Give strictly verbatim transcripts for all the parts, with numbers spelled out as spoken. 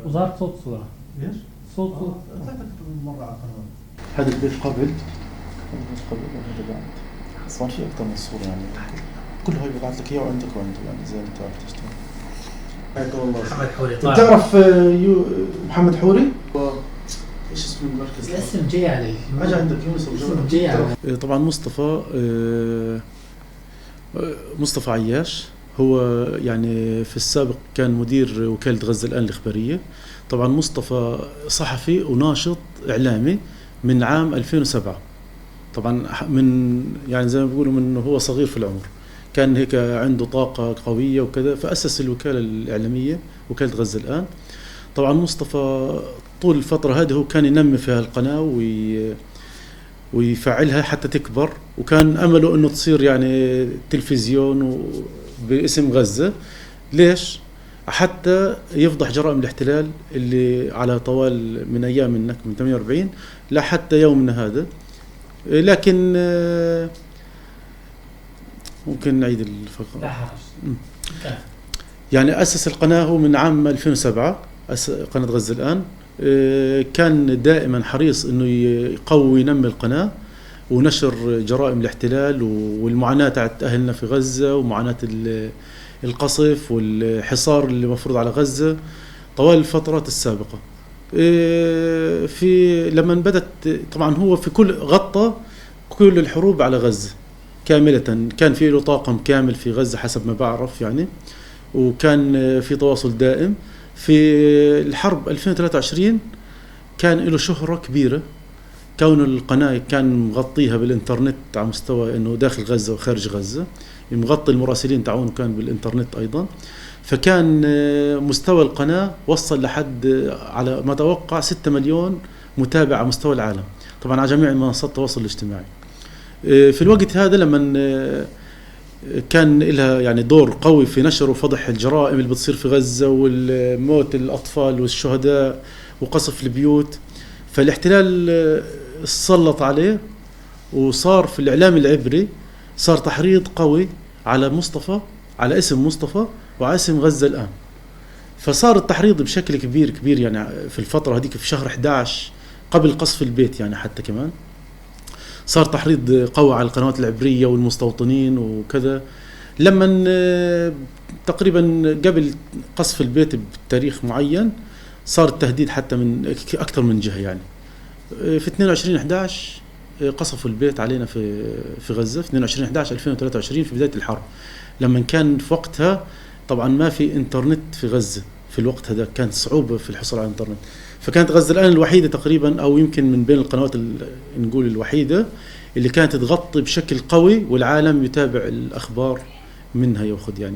وزارة صوت صورة. ايش؟ صوت صورة. آه، لا تكتب مرة على القناة. هذا البيت قبل، هذا البيت قبل وهذا بعد. طبعًا في أكثر من صورة يعني. كل هاي ببعث لك إياه وعندك وعنده، يعني، إذا أنت عرفت تشتغل. حياك الله. محمد حوري، طارق. تعرف، آه، يو-، محمد حوري؟ و-، إيش اسم المركز؟ الاسم جاي علي. أجا عندك يونس أبو الاسم جمرة. جاي علي. إيه، طبعًا مصطفى، آه، مصطفى عياش هو يعني في السابق كان مدير وكالة غزة الآن الإخبارية. طبعًا مصطفى صحفي وناشط إعلامي من عام ألفين وسبعة. طبعًا ح-، من، يعني زي ما بيقولوا، من هو صغير في العمر كان هيك عنده طاقة قوية وكذا، فأسس الوكالة الإعلامية، وكالة غزة الآن. طبعًا مصطفى طول الفترة هذه هو كان ينمي فيها القناة وي-، ويفعلها حتى تكبر، وكان أمله إنه تصير يعني تلفزيون و-، باسم غزة. ليش؟ حتى يفضح جرائم الاحتلال اللي على طوال من أيام النكبة من ثمانية وأربعين لحتى يومنا هذا. لكن، آه، ممكن نعيد الفقرة. لا حرج. مم. كمل. يعني أسس القناة هو من عام ألفين وسبعة، أس-، قناة غزة الآن. آه، كان دائمًا حريص إنه ي-، يقوي وينمي القناة ونشر جرائم الاحتلال و-، والمعاناة تاعت أهلنا في غزة ومعاناة ال-، القصف والحصار اللي مفروض على غزة طوال الفترات السابقة. آه، في، لمن بدت، طبعًا هو في كل، غطى كل الحروب على غزة كاملة. كان في له طاقم كامل في غزة حسب ما بعرف يعني، وكان، آه، في تواصل دائم. في الحرب ألفين وثلاثة وعشرين كان له شهرة كبيرة، كون القناة كان مغطيها بالإنترنت على مستوى إنه داخل غزة وخارج غزة، مغطي المراسلين تاعونه كان بالإنترنت أيضًا. فكان، آه، مستوى القناة وصل لحد، آه، على ما أتوقع ستة مليون متابع على مستوى العالم، طبعًا على جميع منصات التواصل الاجتماعي. آه، في الوقت هذا لمن، آه، كان إلها يعني دور قوي في نشر وفضح الجرائم اللي بتصير في غزة والموت الأطفال والشهداء وقصف البيوت، فالاحتلال، آه، سلط عليه، وصار في الإعلام العبري صار تحريض قوي على مصطفى، على اسم مصطفى وعلى اسم غزة الآن. فصار التحريض بشكل كبير، كبير، يعني، في الفترة هذيك، في شهر حداش، قبل قصف البيت، يعني، حتى كمان صار تحريض قوي على القنوات العبرية والمستوطنين وكذا. لمن، آه، تقريبًا قبل قصف البيت بتاريخ معين، صار التهديد حتى من أك-، أكثر من جهة، يعني. آه، في اثنين وعشرين حداش، آه، قصفوا البيت علينا في، في غزة، في اثنين وعشرين حداش ألفين وثلاثة وعشرين، في بداية الحرب، لما كان في وقتها طبعًا ما في إنترنت في غزة. في الوقت هذا كانت صعوبة في الحصول على الإنترنت، فكانت غزة الآن الوحيدة تقريبًا، أو يمكن من بين القنوات ال-، نقول الوحيدة اللي كانت تغطي بشكل قوي والعالم يتابع الأخبار منها ياخد، يعني.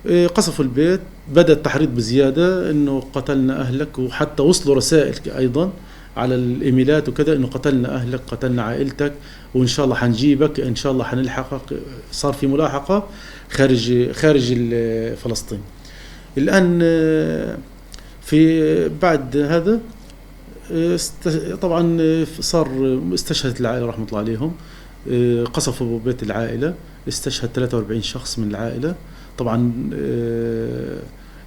إيه، قصفوا البيت، بدأ التحريض بزيادة إنه قتلنا أهلك، وحتى وصلوا رسائل أيضًا على الإيميلات وكذا إنه قتلنا أهلك، قتلنا عائلتك، وإن شاء الله حنجيبك، إن شاء الله حنلحقك. صار في ملاحقة خارج، خارج ال-، فلسطين. الآن، آه، في بعد هذا، آه، است-، طبعًا، آه، صار، آه، استشهدت العائلة رحمة الله عليهم. آه، قصفوا بيت العائلة، استشهد ثلاثة وأربعين شخص من العائلة. طبعًا، آه،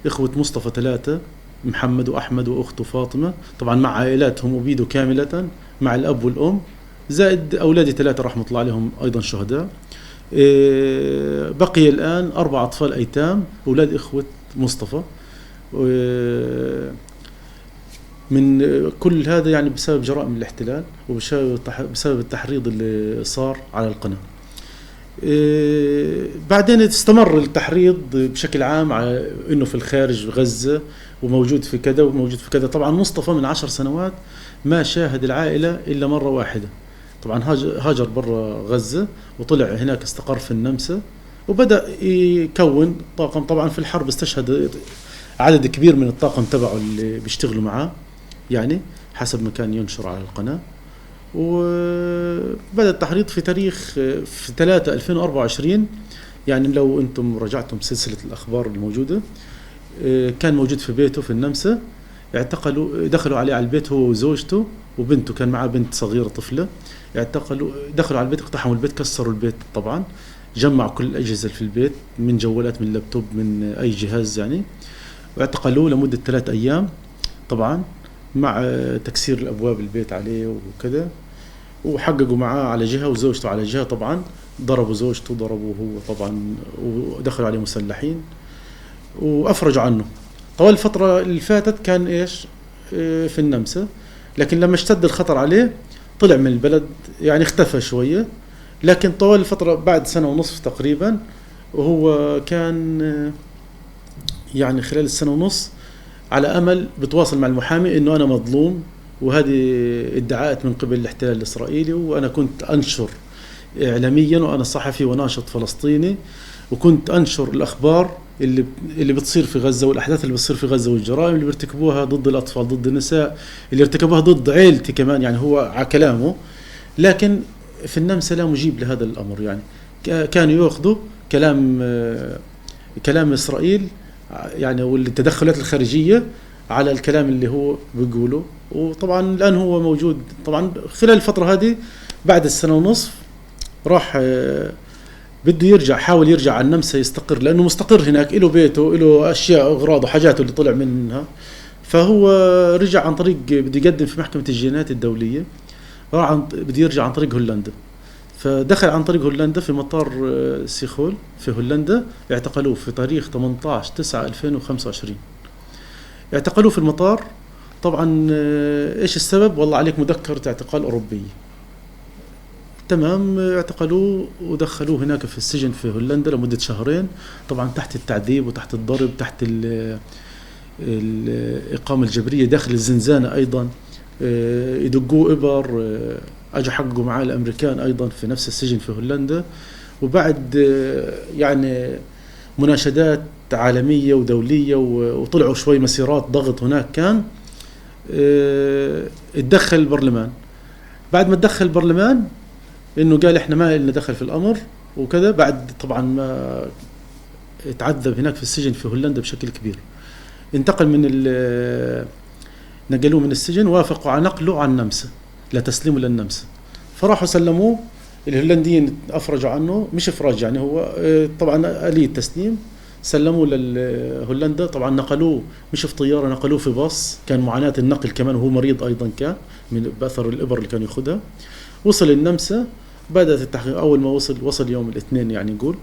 إخوة مصطفى ثلاثة، محمد وأحمد وأخته فاطمة، طبعًا مع عائلاتهم أبيدوا كاملة، مع الأب والأم، زائد أولادي ثلاثة رحمة الله عليهم أيضًا شهداء. آه، بقي الآن أربع أطفال أيتام، أولاد إخوة مصطفى. آه، من، آه، كل هذا يعني بسبب جرائم الاحتلال وبسبب التح-، بسبب التحريض اللي صار على القناة. آه، بعدين استمر التحريض بشكل عام على إنه في الخارج، في غزة، وموجود في كذا وموجود في كذا. طبعًا مصطفى من عشر سنوات ما شاهد العائلة إلا مرة واحدة. طبعًا هاج-، هاجر برا غزة وطلع هناك، استقر في النمسا وبدأ يكون طاقم. طبعًا في الحرب استشهد عدد كبير من الطاقم تبعه اللي بيشتغلوا معاه، يعني حسب ما كان ينشر على القناة. وبدأ التحريض في تاريخ، في ثلاثة ألفين وأربعة وعشرين، يعني لو أنتم رجعتم سلسلة الأخبار الموجودة، آه، كان موجود في بيته في النمسا، اعتقلوا، دخلوا عليه على البيت هو وزوجته وبنته، كان معاه بنت صغيرة طفلة، اعتقلوا، دخلوا على البيت، اقتحموا البيت، كسروا البيت طبعًا، جمعوا كل الأجهزة اللي في البيت من جوالات، من لابتوب، من أي جهاز يعني، واعتقلوه لمدة ثلاث أيام. طبعًا، مع، آه، تكسير الأبواب البيت عليه وكذا، وحققوا معاه على جهة وزوجته على جهة طبعًا، ضربوا زوجته، ضربوه هو طبعًا، ودخلوا عليه مسلحين وأفرجوا عنه. طوال الفترة اللي فاتت كان إيش؟ آه، في النمسا، لكن لما اشتد الخطر عليه طلع من البلد، يعني اختفى شوية، لكن طوال الفترة بعد سنة ونصف تقريبًا وهو كان، آه، يعني خلال السنة ونص على أمل بتواصل مع المحامي إنه أنا مظلوم، وهذه ادعاءات من قبل الاحتلال الإسرائيلي، وأنا كنت أنشر إعلاميًا، وأنا صحفي وناشط فلسطيني، وكنت أنشر الأخبار اللي، اللي بتصير في غزة، والأحداث اللي بتصير في غزة، والجرائم اللي بيرتكبوها ضد الأطفال، ضد النساء، اللي ارتكبوها ضد عيلتي كمان، يعني هو ع كلامه. لكن في النمسا لا مجيب لهذا الأمر، يعني ك-، كانوا يأخذوا كلام، آه، كلام إسرائيل، يعني، والتدخلات الخارجية على الكلام اللي هو بيقوله. وطبعًا الآن هو موجود، طبعًا خلال الفترة هذه بعد السنة ونصف راح، آه، بده يرجع، حاول يرجع على النمسا يستقر، لأنه مستقر هناك، إله بيته، إله أشياء، أغراضه، حاجاته اللي طلع منها. فهو رجع عن طريق، بده يقدم في محكمة الجنايات الدولية، راح عن، بده يرجع عن طريق هولندا. فدخل عن طريق هولندا في مطار، آه، سيخول في هولندا، اعتقلوه في تاريخ ثمنتاش تسعة ألفين وخمسة وعشرين. اعتقلوه في المطار. طبعًا، آه، إيش السبب؟ والله عليك مذكرة اعتقال أوروبية. تمام، آه، اعتقلوه ودخلوه هناك في السجن في هولندا لمدة شهرين، طبعًا تحت التعذيب وتحت الضرب، تحت ال-، الإقامة الجبرية داخل الزنزانة أيضًا. آه، يدقوه إبر، آه، أجوا حققوا معاه الأمريكان أيضًا في نفس السجن في هولندا. وبعد، آه، يعني، مناشدات عالمية ودولية و-، وطلعوا شوي مسيرات ضغط هناك كان، آه، اتدخل البرلمان. بعد ما اتدخل البرلمان، إنه قال: "إحنا ما إلنا دخل في الأمر"، وكذا، بعد طبعًا ما اتعذب هناك في السجن في هولندا بشكل كبير. انتقل من ال-، نقلوه من السجن، وافقوا على نقله على النمسا، لتسليمه للنمسا. فراحوا سلموه، الهولنديين أفرجوا عنه، مش إفراج يعني، هو، آه، طبعًا آلية تسليم، سلموه لهولندا. طبعًا نقلوه مش في طيارة، نقلوه في باص، كان معاناة النقل كمان، وهو مريض أيضًا كان من، بأثر الإبر اللي كان ياخدها. وصل النمسا، بدأت التحقيق. أول ما وصل، وصل يوم الاثنين يعني نقول،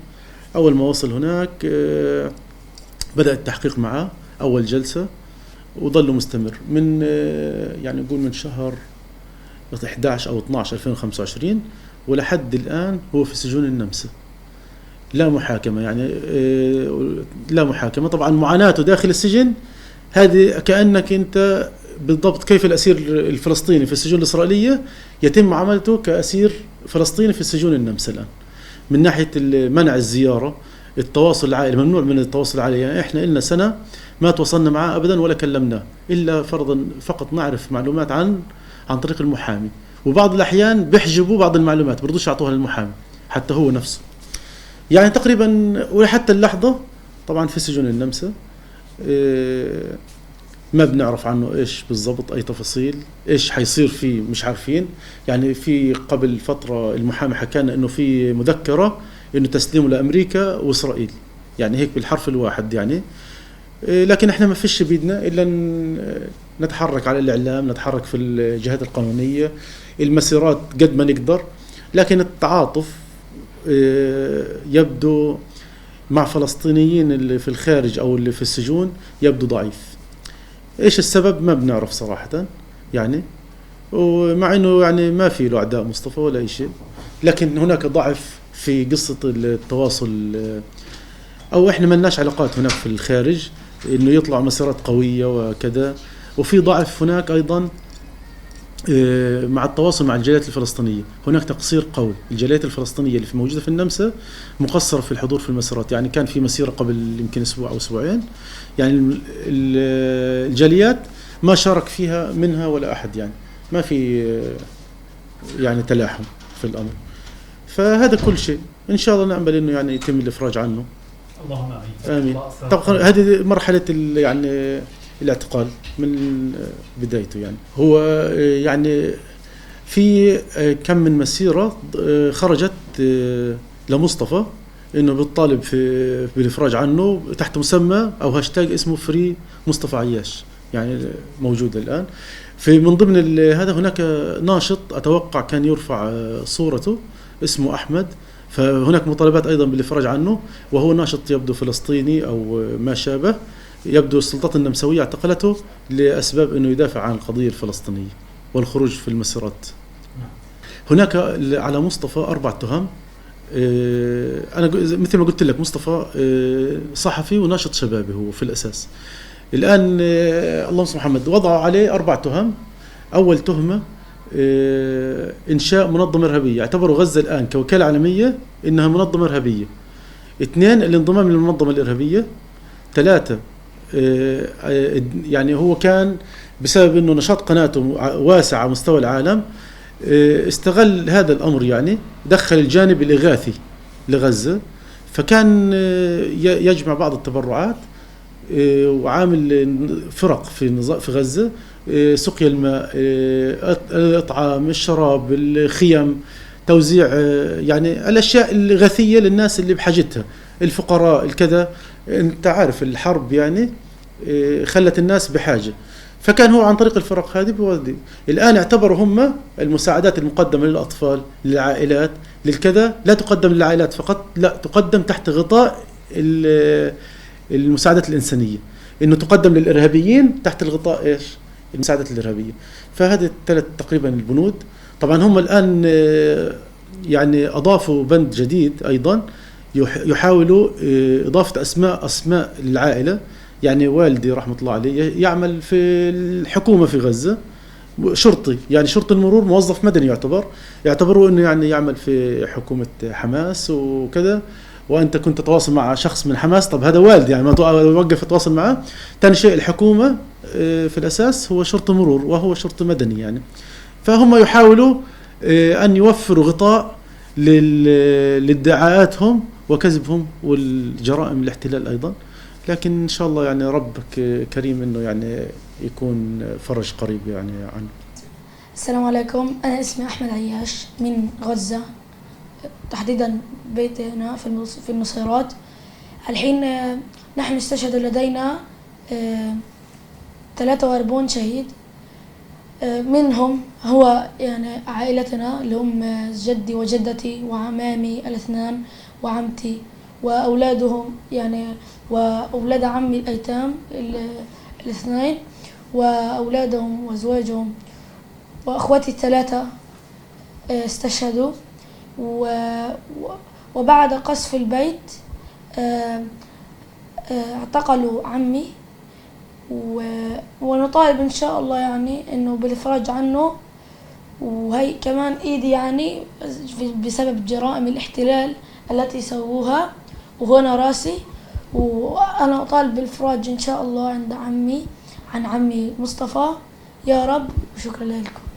أول ما وصل هناك، آه، بدأ التحقيق معاه، أول جلسة، وظل مستمر من، آه، يعني نقول من شهر إحداش أو اثناش ألفين وخمسة وعشرين، ولحد الآن هو في سجون النمسا. لا محاكمة، يعني، آه، لا محاكمة. طبعًا معاناته داخل السجن هذه كأنك أنت بالضبط كيف الأسير الفلسطيني في السجون الإسرائيلية يتم معاملته كأسير فلسطيني في سجون النمسا الآن، من ناحية ال-، منع الزيارة، التواصل العائلي، ممنوع من التواصل العائلي. يعني، إحنا إلنا سنة ما تواصلنا معاه أبدًا ولا كلمناه، إلا فرضًا فقط نعرف معلومات عن، عن طريق المحامي. وبعض الأحيان بيحجبوا بعض المعلومات، برضوش يعطوها للمحامي، حتى هو نفسه. يعني، تقريبًا ولحتى اللحظة، طبعًا، في سجون النمسا، إيه، ما بنعرف عنه إيش بالضبط، أي تفاصيل، إيش حيصير فيه، مش عارفين. يعني، في قبل فترة المحامي حكانا إنه في مذكرة إنه تسليمه لأمريكا وإسرائيل، يعني، هيك بالحرف الواحد، يعني. إيه، لكن إحنا ما فيش بيدنا إلا ن-، نتحرك على الإعلام، نتحرك في الجهات القانونية، المسيرات قد ما نقدر، لكن التعاطف، إيه، يبدو مع فلسطينيين اللي في الخارج أو اللي في السجون يبدو ضعيف. إيش السبب؟ ما بنعرف صراحة، يعني. ومع إنه، يعني، ما في له أعداء مصطفى ولا أي شيء، لكن هناك ضعف في قصة التواصل، أو إحنا ما لناش علاقات هناك في الخارج، إنه يطلع مسيرات قوية وكذا. وفي ضعف هناك أيضًا، آه، مع التواصل مع الجاليات الفلسطينية. هناك تقصير قوي. الجاليات الفلسطينية اللي في، موجودة في النمسا، مقصرة في الحضور في المسيرات. يعني، كان في مسيرة قبل يمكن أسبوع أو أسبوعين، يعني، ال-، ال-، الجاليات ما شارك فيها منها ولا أحد، يعني، ما في، آه، يعني، تلاحم في الأمر. فهذا كل شيء. إن شاء الله نأمل إنه، يعني، يتم الإفراج عنه. اللهم آمين. آمين. الله أسلمك. طبعًا هذه مرحلة ال-، يعني، الاعتقال من، آه، بدايته، يعني. هو، آه، يعني، في، آه، كم من مسيرة، آه، خرجت، آه، لمصطفى إنه بتطالب في، بالإفراج عنه تحت مسمى أو هاشتاج اسمه Free مصطفى عياش. يعني موجودة الآن. في، من ضمن ال-، هذا هناك ناشط أتوقع كان يرفع، آه، صورته، اسمه أحمد، فهناك مطالبات أيضًا بالإفراج عنه، وهو ناشط يبدو فلسطيني أو ما شابه. يبدو السلطات النمساوية اعتقلته لأسباب إنه يدافع عن القضية الفلسطينية والخروج في المسيرات. هناك ال-، على مصطفى أربع تهم. آه، أنا ق-، مثل ما قلت لك، مصطفى، آه، صحفي وناشط شبابي هو في الأساس. الآن، آه، اللهم صل محمد، وضعوا عليه أربع تهم. أول تهمة، آه، إنشاء منظمة إرهابية. اعتبروا غزة الآن كوكالة عالمية إنها منظمة إرهابية. اثنين، الانضمام للمنظمة الإرهابية. ثلاثة، آه، آه، يعني هو كان بسبب إنه نشاط قناته ع-، واسع على مستوى العالم، آه، استغل هذا الأمر، يعني دخل الجانب الإغاثي لغزة، فكان، آه، ي-، يجمع بعض التبرعات، آه، وعامل فرق في نظا-، في غزة، آه، سقيا الماء، آه، الأط-، الإطعام، الشراب، الخيم، توزيع، آه، يعني الأشياء الإغاثية للناس اللي بحاجتها، الفقراء، الكذا. أنت عارف الحرب يعني، آه، خلت الناس بحاجة، فكان هو عن طريق الفرق هذه بيودي. الآن اعتبروا هم المساعدات المقدمة للأطفال، للعائلات، للكذا، لا تقدم للعائلات فقط، لا، تقدم تحت غطاء ال-، المساعدات الإنسانية، إنه تقدم للإرهابيين تحت الغطاء إيش؟ المساعدات الإرهابية. فهذه الثلاث تقريبًا البنود. طبعًا هم الآن، آه، يعني أضافوا بند جديد أيضًا، يح-، يحاولوا، آه، إضافة أسماء، أسماء العائلة. يعني والدي رحمة الله عليه ي-، يعمل في الحكومة في غزة، شرطي، يعني شرطي المرور موظف مدني يعتبر، يعتبروه إنه يعني يعمل في حكومة حماس وكذا، وأنت كنت تتواصل مع شخص من حماس. طب هذا والدي، يعني ما تو-، وقف أتواصل معه. تاني شيء الحكومة، آه، في الأساس هو شرطي مرور وهو شرطي مدني يعني. فهم يحاولوا، آه، أن يوفروا غطاء لل-، لادعاءاتهم وكذبهم والجرائم الاحتلال أيضًا. لكن إن شاء الله يعني ربك كريم إنه يعني يكون فرج قريب يعني عنه. السلام عليكم، أنا اسمي أحمد عياش من غزة، تحديدًا بيتنا في المص-، في النصيرات. الحين، آه، نحن استشهد لدينا، آه، ثلاثة وأربعون شهيد. آه، منهم هو، يعني، عائلتنا اللي هم، آه، جدي وجدتي وعمامي الاثنان وعمتي وأولادهم، يعني، وأولاد عمي الأيتام ال-، الاثنين وأولادهم وأزواجهم وأخوتي الثلاثة، آه، استشهدوا. و-، و-، وبعد قصف البيت، آه، آه، اعتقلوا عمي. و-، ونطالب إن شاء الله، يعني، إنه بالإفراج عنه. وهي كمان إيدي، يعني، بسبب جرائم الاحتلال التي سووها، وهنا راسي. وأنا أطالب بالإفراج إن شاء الله عند عمي، عن عمي مصطفى. يا رب، وشكرًا لكم.